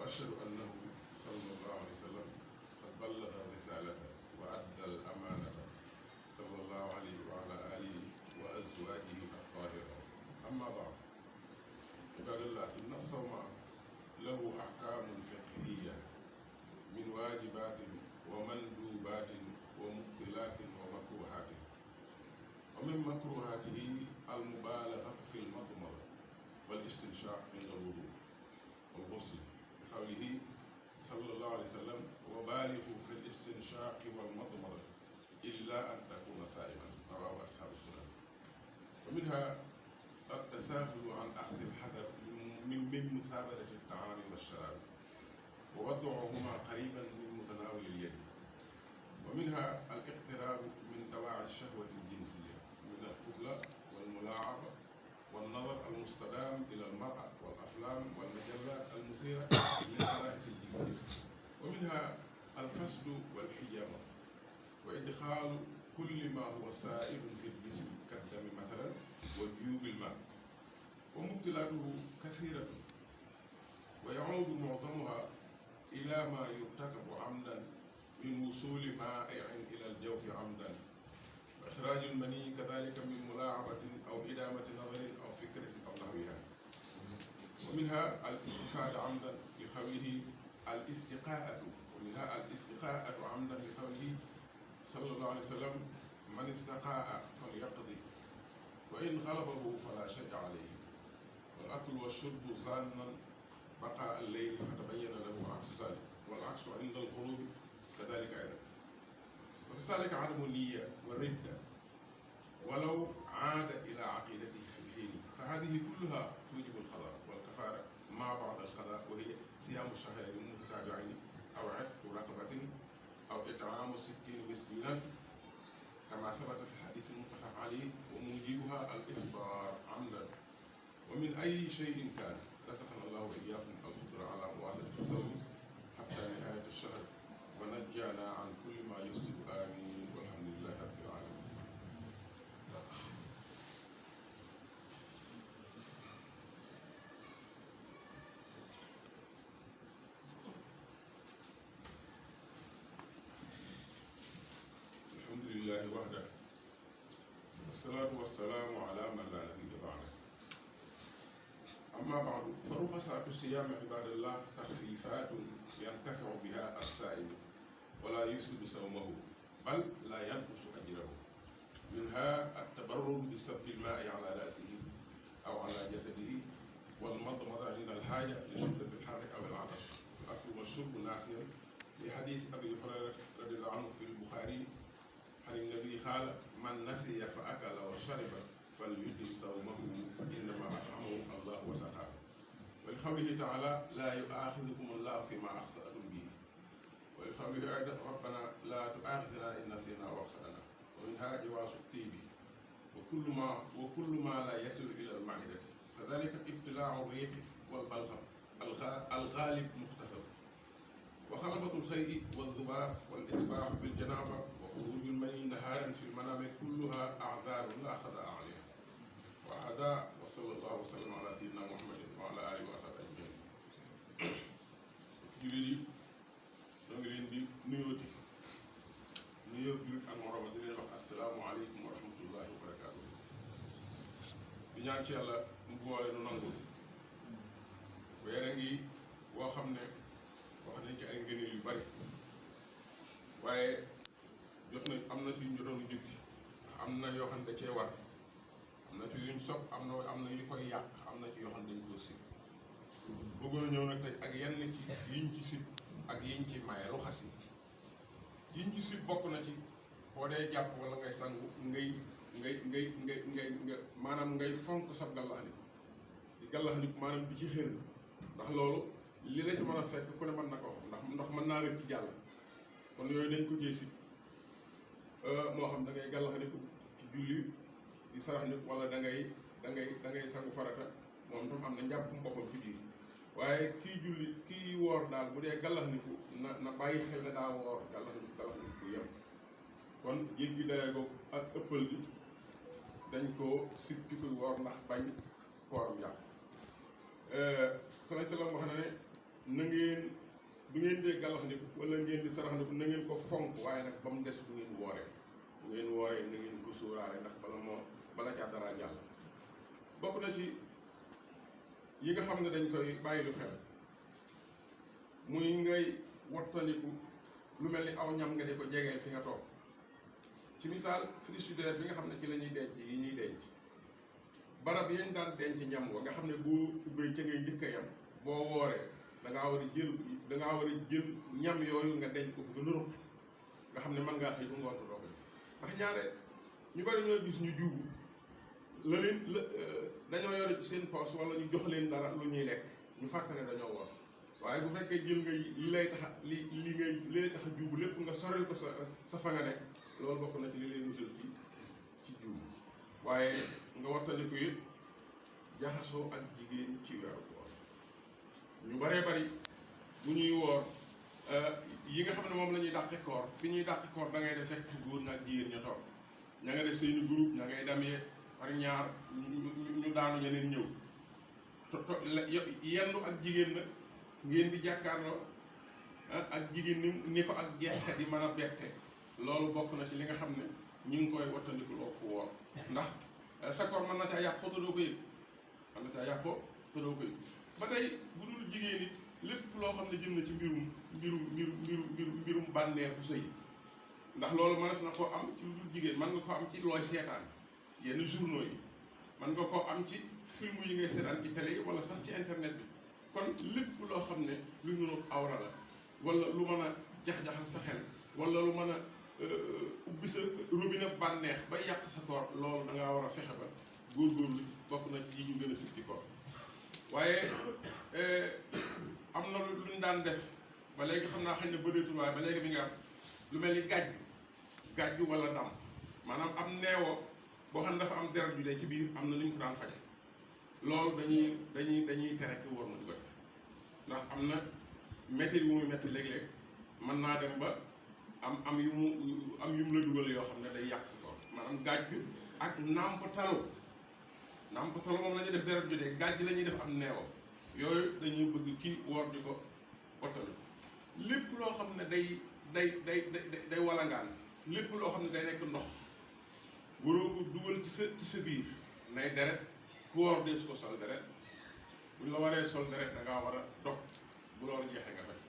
وأشهد أنه صلى الله عليه وسلم قد بلغ الرسالة وأدى الأمانة صلى الله عليه وعلى آله وأزواجه الطاهرة. أما بعد، عباد الله، إن الصوم له أحكام فقهية من واجبات ومندوبات ومبطلات ومكروهات. ومن مكروهاته المبالغة في المضمضة والاستنشاق عند الوضوء والغسل، بقوله صلى الله عليه وسلم: وبالغوا في الاستنشاق والمضمضة إلا أن تكون صائما، رواه أصحاب السنن. ومنها التساهل عن أخذ الحذر من مثابرة الطعام والشراب ووضعهما قريبا من متناول اليد. ومنها الاقتراب من دواعي الشهوة الجنسية من الخبلة والملاعبة والنظر المستدام إلى المرأة والأفلام والمجلات المثيرة للغرائز الجنسية. ومنها الفسد والحجامة وإدخال كل ما هو سائل في الجسم كالدم مثلا وجيوب الماء. ومبطلاته كثيرة ويعود معظمها إلى ما يرتكب عمدا من وصول مائع إلى الجوف عمدا، وإخراج المني كذلك من ملاعبة أو إدامة نظر أو فكرة أو نحوها. ومنها الاستفادة عمدا لقوله الاستقاءة، ومنها الاستقاءة عمدا لقوله صلى الله عليه وسلم: من استقاء فليقضي وإن غلبه فلا شيء عليه. والأكل والشرب ظانا بقاء الليل فتبين له عكس ذلك، والعكس عند الغروب كذلك أيضا. وكذلك عدم النية والردة ولو عاد إلى عقيدته في الحين، فهذه كلها توجب القضاء والكفارة مع بعض القضاء، وهي صيام شهرين متتابعين أو عتق رقبة أو إطعام 60 مسكينا كما ثبت في الحديث المتفق عليه، وموجبها الإفطار عمدا. ومن أي شيء كان رزقنا الله وإياكم القدرة على مواصلة الصوم حتى نهاية الشهر، ونجانا عن كل ما يفسد. آمين، والحمد لله رب العالمين. الحمد لله وحده، والصلاة والسلام على من لا نبي بعده. أما بعد، فرخصات الصيام عباد الله تخفيفات ينتفع بها الصائم ولا يفسد صومه، بل لا ينقص أجره. منها التبرد بسبب الماء على رأسه أو على جسده، والمضمضة عند الحاجة لشدة الحر أو العطش، والأكل والشرب ناسيا، لحديث أبي هريرة رضي الله عنه في البخاري عن النبي قال: من نسي فأكل وشرب فليتم صومه فإنما أطعمه الله وسقاه. ولقوله تعالى: لا يؤاخذكم الله فيما أخطأتم به. ولقوله أيضا: ربنا لا تؤاخذنا إن نسينا وأخطأنا. ومنها جواز الطيب وكل ما لا يصل إلى المعدة، كذلك ابتلاع الريق والبلغم الغالب مختفر، وخلبة الخيء والذباب والإسباح بالجنابة وخروج المني نهارا في المنام، كلها أعذار لا خطأ عليها. وهذا وصلى الله وسلم على سيدنا محمد وعلى آله وصحبه أجمعين. jullit yi ñoo ngi leen di nuyooti nuyoo jullit ak moroom di leen wax asalaamualeykum wa rahmatullahi wa barakaatu. di ñaan ci yàlla mu boole nu nangul. weer a ngi woo xam ne wax nañ ci ay ngëneel yu bari, waaye jot na am na ci ñu jotoon jukki, am na yoo xam ne da cee war, am na ci yuñ sopp, am na yu koy yàq, am na ci yoo xam ne dañ koo sib. bëggoon a ñëw nag tey ak yenn ci yiñ ci sib ak yiñ ci maye ruxas yiñ ci sib bokk na ci boo dee jàpp wala ngay sangu ngay maanaam ngay fonk sab gàllaxandiku di gàllaxandiku maanaam di ci xër, ndax loolu li la ci mën a fekk ku ne mën na ko wax, ndax mën naa rëcc ci jàll. kon yooyu dañ ko cee sib. moo xam da ngay gàllaxandiku ci julli di sarax nit, wala da ngay sangu farata, moom tam am na njàppum boppam ci biir. waaye kii julli kii woor daal bu dee gàllaxandiku na bàyyi xel ne daa woor gàllaxandiku yem. kon jéggi dayoo ko ak ëppal gi dañ koo sib ci koy woor ndax bañ kooram yàqu. sallallahu alayhi wa sallam wax na ne na ngeen bu ngeen dee gàllaxndiku wala ngeen di saraxndiku na ngeen ko fonk waaye nag ba mu des bu ngeen wooree na ngeen ko sóoraale ndax bala caa dara jàll. bokk na ci yi nga xam ne dañ koy bàyyi lu xel muy ngay wattandiku lu mel ni aw ñam nga di ko jegeel fi nga toog. ci misaal frigidaire bi nga xam ne ci la ñuy denc yi ñuy denc barab yañ daan denc ñam wa nga xam ne boo ubbee ca ngay njëkk a yam boo wooree dangaa war a jël ñam yooyu nga denc ko fu gën a rëq nga xam ne mën ngaa xëy bu ngoonte doo ko gis ndax ñaare ñu bari ñoo gis ñu juubu dañoo yore ci seen poos wala ñu jox leen dara lu ñuy lekk ñu fàtte ne dañoo woor waaye bu fekkee jël nga li lay tax a juubu lépp nga sorel ko sa fa nga nekk loolu bokk na ci li lay musal ci juubu waaye nga wattandiku it jaxasoo ak jigéen ci weeru koor ñu baree bari bu ñuy woor yi nga xam ne moom la ñuy dàqe koor fi ñuy dàqe koor da ngay def fekk góor na ak jigéen ña toog ña nga def seeni groupe ña ngay demee par ñaar ñu daanu ñeneen ñëw yendu ak jigéen nag ngeen di jàkkaarloo ak jigéen ni ko ak jeexkat yi mën a bette loolu bokk na ci li nga xam ne ñu ngi koy wattandiku loo ko woor ndax sa koor mën na caa yàqoo te doo ko yëg ba tey bu dul jigéen it lépp loo xam ne jëm na ci mbirum bànneexu sëy ndax loolu mënees na koo am ci lu dul jigéen mën nga koo am ci looy seetaan yenn journaux yi mën nga koo am ci film yi ngay seetaan ci télé yi wala sax ci internet bi kon lépp loo xam ne lu ñu awra la wala lu mën a jax-jaxal sa xel wala lu mën a ubbi sa robinet bànneex ba yàq sa koor loolu da ngaa war a fexe ba góorgóorlu bokk na ci yi ñu gën a sukki koor waaye am na lu ñu daan def ba léegi xam naa xëy na bëreetul waaye ba léegi bi nga am lu mel ni gàjju wala dam maanaam am neewoo boo xam ne dafa am deret ju dee ci biir am na lu ñu ko daan faje loolu dañuy tere ki war na du ko def ndax am na métti yu muy métti léeg-léeg mën naa dem ba am yu mu la dugal yoo xam ne day yàq si koor maanaam gàjju ak nàmpatalu moom la ñuy def deret ju dee gàjj la ñuy def am neewoo yooyu dañuy bëgg kii woor di ko bottali lépp loo xam ne day walangaan lépp loo xam ne day nekk ndox waroo ko dugal ci sa biir nay deret ku woor dee su ko sol deret buñ la waree sol deret da ngaa war a dog bu loolu jeexee nga fay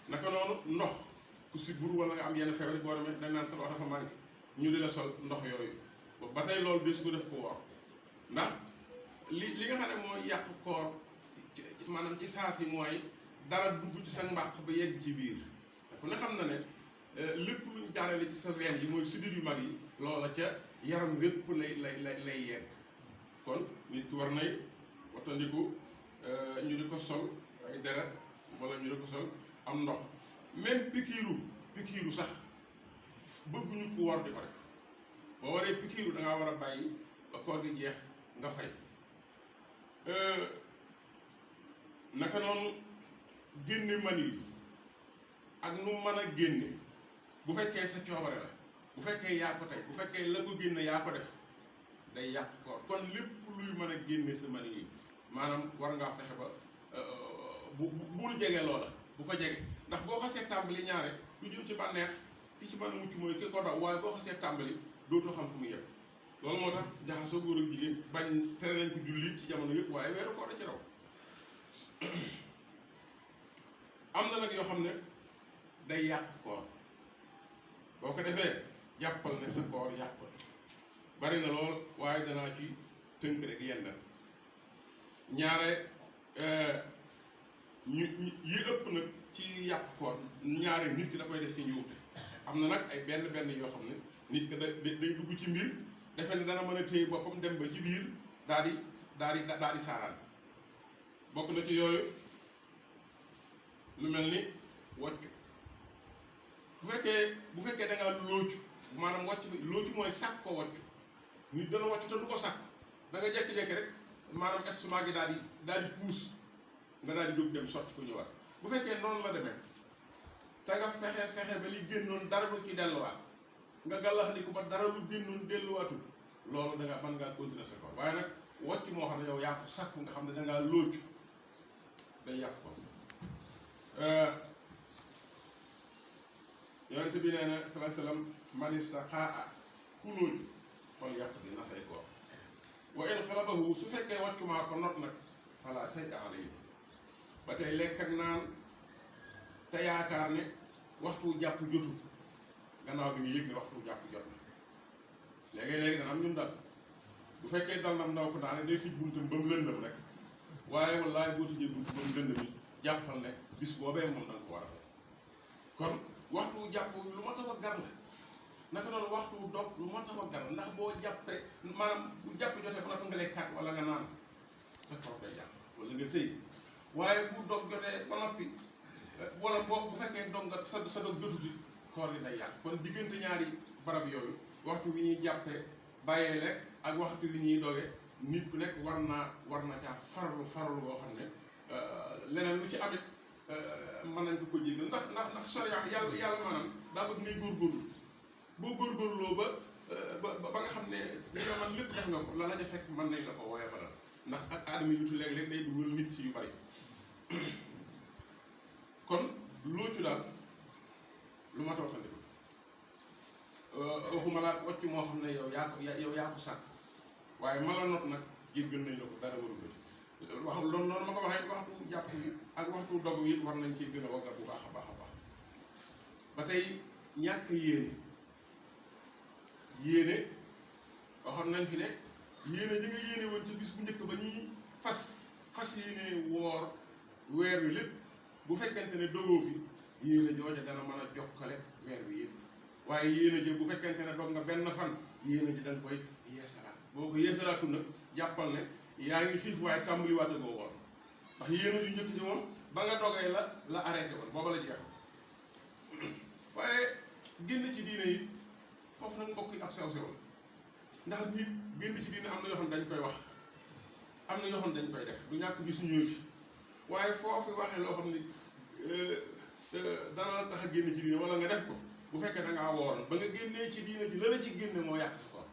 naka noonu ndox ku si bur wala nga am yenn feebar boo demee dañ naan sa wax dafa manqué ñu di la sol ndox yooyu ba tey loolu dee su ko def ko woor ndax li nga xam ne mooy yàq koor maanaam ci saa si mooy dara dugg ci sa mbàq ba yegg ci biir ku ne xam na ne lépp luñ jaarale ci sa ween yi mooy sidit yu mag yi loola ca yaram wépp lay yegg kon nit ki war nay wattandiku ñu di ko sol ay deret wala ñu di ko sol am ndox même pikiiru sax bëgguñu ko war di ko rek boo waree pikiiru da ngaa war a bàyyi ba koor gi jeex nga fay naka noonu génne mani yi ak nu mën a génne bu fekkee sa coobare la bu fekkee yaa ko tey bu fekkee la ko génne yaa ko def day yàq koor kon lépp luy mën a génne sa mani yi maanaam war ngaa fexe ba bul jege loola bu ko jege ndax boo xasee tàmbali ñaare lu jëm ci bànneex ki ci mën a mucc mooy ki ko daw waaye boo xasee tàmbali dootoo xam fu mu yem loolu moo tax jaxasoo góor ak jigéen bañ tere nañ ko julli ci jamono yëpp waaye weeru koor a ci raw am na nag yoo xam ne day yàq koor boo ko defee jàppal ne sa koor yàqul bari na lool waaye danaa ci tënk rek yenn ñaare yi ëpp nag ci yàq koor ñaare nit ki da koy def ci njuumte am na nag ay benn yoo xam ne nit ki day dugg ci mbir defe ne dana mën a téye boppam dem ba ci biir daal di saaraan bokk na ci yooyu lu mel ni wocc bu fekkee da ngaa loocu maanaam wocc bi loocu mooy sàkk ko wocc nit dana wocc te du ko sàkk da nga jekki-jekki rek maanaam estomac gi daal di puus nga daal di jóg dem sotti ko ñëwaat bu fekkee noonu la demee te nga fexe ba li génnoon dara lu ci delluwaat nga gàllax ni ko ba dara lu génnoon delluwaatul loolu da nga mën ngaa continuer sa koor waaye nag wocc moo xam ne yow yaa ko sàkku nga xam ne da ngaa loocu day yàq ko yonent bi nee na sallallahu alayhi wa sallam man istaqaa kunuuj fal yaqdi na fay koor wa in xalabahu su fekkee wàccumaa ko not nag fala say alayhi ba tey lekk ak naan te yaakaar ne waxtu jàpp jotul gannaaw bi nga yëg ne waxtu jàpp jot na léegi dana am ñun dal bu fekkee dal na ndaw ko daane day tëj buntam ba mu lëndëm rek waaye wallaay boo tëjee buntu ba mu lëndëm yi jàppal ne bis boobee moom danga ko war a fay kon waxtu jàpp lu ma tax a gar la naka noonu waxtu dog lu ma tax a gar la ndax boo jàppee maanaam bu jàpp jotee ba nga lekkaat wala nga naan sa koor day jàpp wala nga sëy waaye bu dog jotee ba noppi wala boo bu fekkee dog nga sa dog jotuti koor gi day yàq kon diggante ñaari barab yooyu waxtu wi ñuy jàppee bàyyee lekk ak waxtu wi ñuy doge nit ku nekk war na caa farlu boo xam ne leneen lu ci amit mën nañ ko jéggal ndax sharia yàlla maanaam daa bëgg ngay góorgóorlu boo góorgóorloo ba nga xam ne li nga man lépp def nga ko la la ca fekk mën nañ la ko wooye faral ndax ak aadama yutu léeg-léeg day dugal nit ci yu bari kon loocu daal lu ma taw xandi waxuma laa wàcc moo xam ne yow yaa ko sàkk waaye ma la not nag jéggal nañ la ko dara waru la wax loolu noonu ma ko waxee waxtu jàpp ak waxtu dog yi war nañ ci gën a waggat bu baax a baax a baax ba tey ñàkk yéene waxoon nañ fi ne yéene ji nga yéene woon ci bis bu njëkk ba ñuy fas yéene woor weer wi lépp bu fekkente ne dogoo fi yéene jooja dana mën a jokkale weer wi yëpp waaye yéene ji bu fekkente ne dog nga benn fan yéene ji danga koy yeesalaat boo ko yeesalaatu nag jàppal ne yaa ngi xiif waaye tàmbali waate koo woor ndax yéene ju njëkk ji moom ba nga dogee la arrêté woon booba la jeex waaye génn ci diine yi foofu nag mbokk yi ab sew sew ndax nit génn ci diine am na yoo xam ne dañ koy wax am na yoo xam ne dañ koy def du ñàkk gis ñëw ci waaye foofu waxee loo xam ne dana la tax a génn ci diine wala nga def ko bu fekkee da ngaa woor ba nga génnee ci diine ji la la ci génne moo yàq sa koor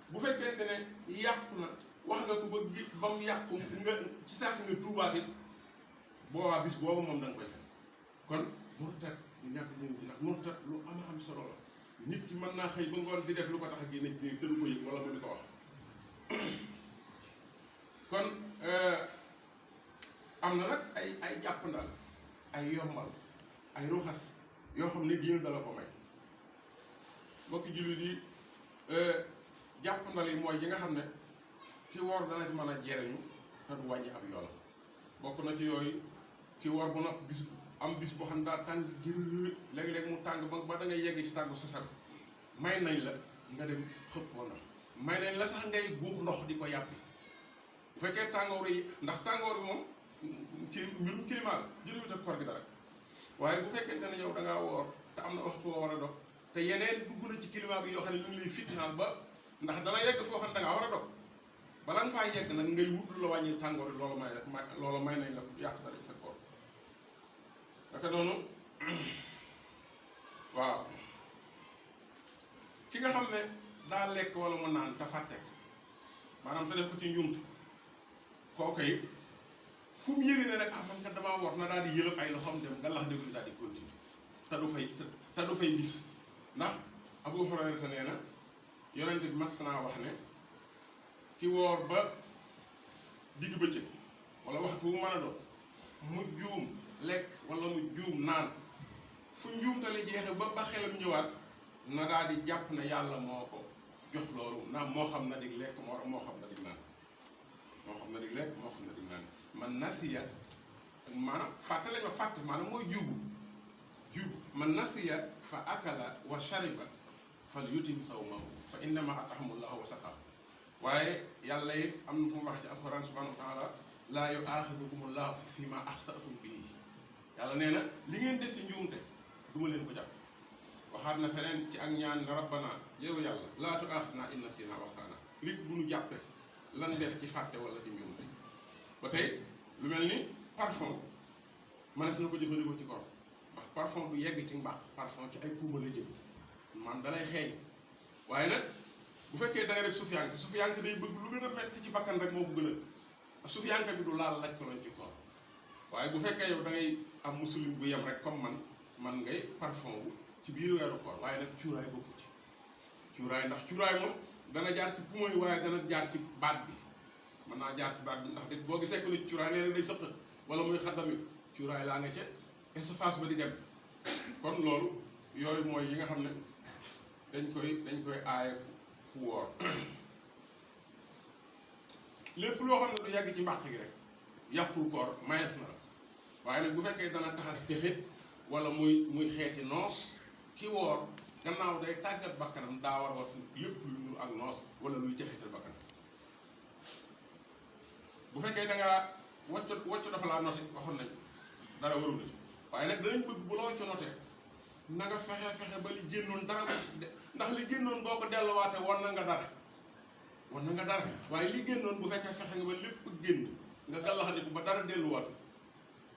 bu fekkente ne yàqu na wax nga ko ba mu yàqu nga ci saa si nga tuubaat it boobaa bis boobu moom da nga koy fekk kon murtat ñu ñàkk ñëw ci ndax murtat lu am solo la nit ki mën naa xëy ba ngoon di def lu ko tax a génne ci diine te du ko yëg wala mu di ko wax kon am na nag ay jàppandal ay yombal ay ruxas yoo xam ne diine dala ko may mbokki jullit yi jàppandal yi mooy yi nga xam ne ki woor dana ci mën a jeriñu te du wàññi ab yoon bokk na ci yooyu ki woor bu nopp bis boo xam ne daa tàng jër léegi-léegi mu tàng ba da ngay yegg ci tàngu sasar may nañ la nga dem xëppoo ndox may nañ la sax ngay guux ndox di ko yàppi bu fekkee tàngoor yi ndax tàngoor bi moom ci mbirum climat la jëlewut ak koor gi dara waaye bu fekkente ne yow da ngaa woor te am na waxtu woo war a dog te yeneen dugg na ci climat bi yoo xam ne ñu ngi lay fitnaal ba ndax dana yegg foo xam ne da ngaa war a dog balaa nga faa yegg nag ngay wut lu la wàññi tàngoor yi loolu may nañ la yàq dara ci sa koor naka noonu waaw ki nga xam ne daa lekk wala mu naan te fàtte ko maanaam te def ko ci njuumte kooku yi fu mu yëri ne rek man kat damaa war na daal di yëlëb ay loxoom dem nga lax déglu daal di continuer te du fay bis ndax Abu Hurayra nee na yonent bi mas naa wax ne ki woor ba digg bëccëg wala waxtu wu mën a doon mu juum lekk wala mu juum naan fu njuumtali jeexe ba xelam ñëwaat na daal di jàpp ne yàlla moo ko jox loolu naam moo xam na dig lekk moo xam na dig naan moo xam na dig lekk moo xam na dig naan man nasiya maanaam fàtte lañ wax fàtte maanaam mooy juubu man nasiya fa akala wa shariba fal yutim sawmahu fa innama at'amahu wa saqaahu waaye yàlla yi am na fu mu wax ci alquran subhanahu wa taala laa yu'aaxizukumu llaahu fi ma axtatum bihi yàlla nee na li ngeen def si njuumte du ma leen ko jàpp waxaat na feneen ci ak ñaan na rabbana yow yàlla laa tu'aaxidnaa in nasiinaa wa axtaanaa li bu ñu jàppe lan def ci fàtte wala ci njuumte ba tey lu mel ni parfum mënees na ko jëfandikoo ci koor ndax parfum du yegg ci mbaax parfum ci ay puuma la jëm man dalay xeeñ waaye nag bu fekkee da nga def sufiyanke day bëgg lu gën a metti ci bakkan rek moo ko gën a sufiyanke bi du laal laj ko lañ ci koor waaye bu fekkee yow da ngay am muslim bu yem rek comme man ngay parfum wu ci biir weeru koor waaye nag cuuraay bokku ci cuuraay ndax cuuraay moom dana jaar ci poumon yi waaye dana jaar ci baat bi mën naa jaar ci baat bi ndax boo gisee ko ni cuuraay léeg-léeg day sëq wala muy xaddami cuuraay laa nga ca esophage ba di dem kon loolu yooyu mooy yi nga xam ne dañ koy aaye ku woor lépp loo xam ne du yàgg ci mbàq gi rek yàqul koor mayees na la waaye nag bu fekkee dana tax a texit wala muy xeeti noos ki woor gannaaw day tàggat bakkanam daa war a wat lépp lu nuru ak noos wala luy texital bakkanam bu fekkee da ngaa wacco dafa laa noté waxoon nañ dara warul la ci waaye nag danañ bëgg bu la wacco noté na nga fexe ba li génnoon dara ndax li génnoon boo ko delluwaate war na nga dara waaye li génnoon bu fekkee fexe nga ba lépp génn nga gàllaxandiku ba dara delluwaat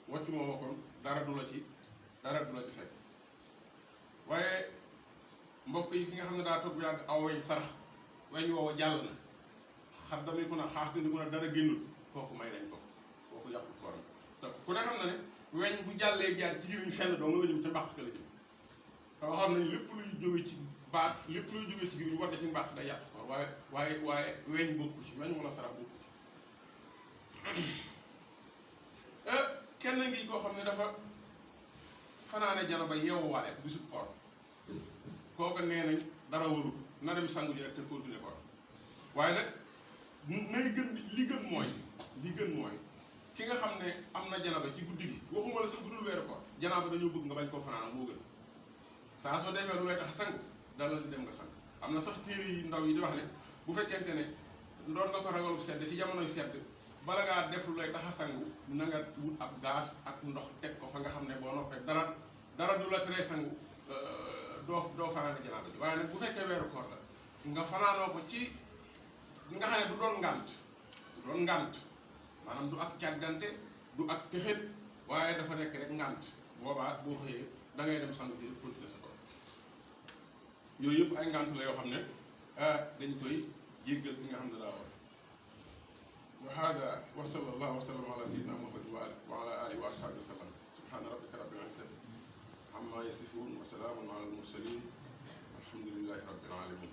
waccu moo kon dara du la ci fekk waaye mbokk yi ki nga xam ne daa toog bu yàgg aw weñ sarax weñ woowu jàll na xam damay ko na xaas te ni ko na dara génnul kooku may nañ ko kooku yàqul kooram te ku ne xam na ne weñ bu jàllee jaar ci jiriñ fenn doo nga la jëm ca mbàq ka la jëm te waxoon nañ lépp luy jóge ci baat lépp luy jóge ci jiriñ war na ci mbàq day yàq ko waaye weñ bokku ci weñ wala sarax bokku ci kenn ngi koo xam ne dafa fanaane janaba yeewu waale bisub koor kooku nee nañ dara warul na dem sangu ji rek te continuer koor waaye nag nay gën li gën mooy ki nga xam ne am na janaba ci guddi gi waxuma la sax bu dul weeru koor janaba dañoo bëgg nga bañ koo fanaana moo gën saa soo defee lu lay tax sangu dalal di dem nga sang am na sax téere yi ndaw yi di wax ne bu fekkente ne doon nga ko ragalub sedd ci jamonoy sedd bala ngaa def lu lay tax a sangu na nga wut ab gaas ak ndox teg ko fa nga xam ne boo noppee dara du la teree sangu doo fanaane janaaba ji waaye nag bu fekkee weeru koor la nga fanaanoo ko ci nga xam ne du doon ngànt maanaam du ak càggante du ak texet waaye dafa nekk rek ngànt boobaa boo xëyee da ngay dem sangu ji continuer sa koor yooyu yëpp ay ngànt la yoo xam ne dañ koy jéggal ki nga xam ne daa war wa hada wa sallallahu wa sallam ala sayyidina muhammadin wa ala alihi wa ashabihi wa sallam subhana rabbika rabbil izzati amma yasifun wa salamun ala al mursalin alhamdulillahi rabbil alamin